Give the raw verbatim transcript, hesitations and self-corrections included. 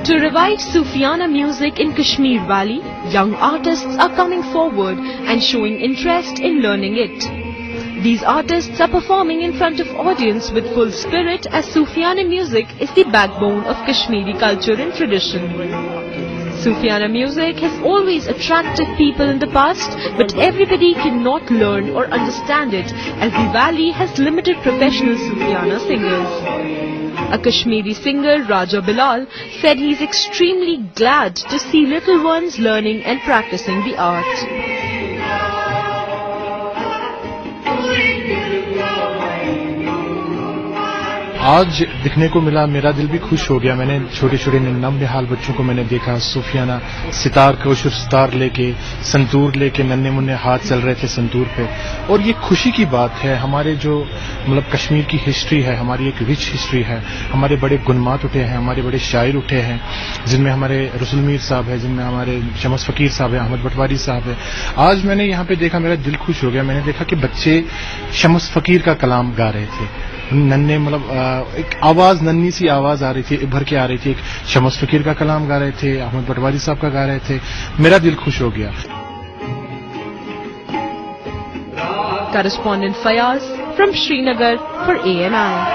To revive Sufiana music in Kashmir Valley, young artists are coming forward and showing interest in learning it. These artists are performing in front of audience with full spirit, as Sufiana music is the backbone of Kashmiri culture and tradition. Sufiana music has always attracted people in the past, but everybody cannot learn or understand it, as the valley has limited professional Sufiana singers. A Kashmiri singer, Raja Bilal, said he's extremely glad to see little ones learning and practicing the art. आज दिखने को मिला, मेरा दिल भी खुश हो गया। मैंने छोटे छोटे नन्नम निहाल बच्चों को मैंने देखा, सूफियाना सितार, कौशर सितार लेके, संतूर लेके नन्हे मुन्ने हाथ चल रहे थे संतूर पे। और ये खुशी की बात है, हमारे जो मतलब कश्मीर की हिस्ट्री है, हमारी एक रिच हिस्ट्री है, हमारे बड़े गुनमात उठे हैं, हमारे बड़े शायर उठे हैं, जिनमें हमारे रसुल मीर साहब है, जिनमें हमारे शमस फकीर साहब है, अहमद पटवारी साहब है। आज मैंने यहाँ पे देखा, मेरा दिल खुश हो गया। मैंने देखा कि बच्चे शमस फकीर का कलाम गा रहे थे। नन्हे मतलब अ, एक आवाज, नन्ही सी आवाज आ रही थी, उभर के आ रही थी। एक शमस फकीर का कलाम गा रहे थे, अहमद पटवारी साहब का गा रहे थे। मेरा दिल खुश हो गया। Correspondent Fayaz from Srinagar for A N I.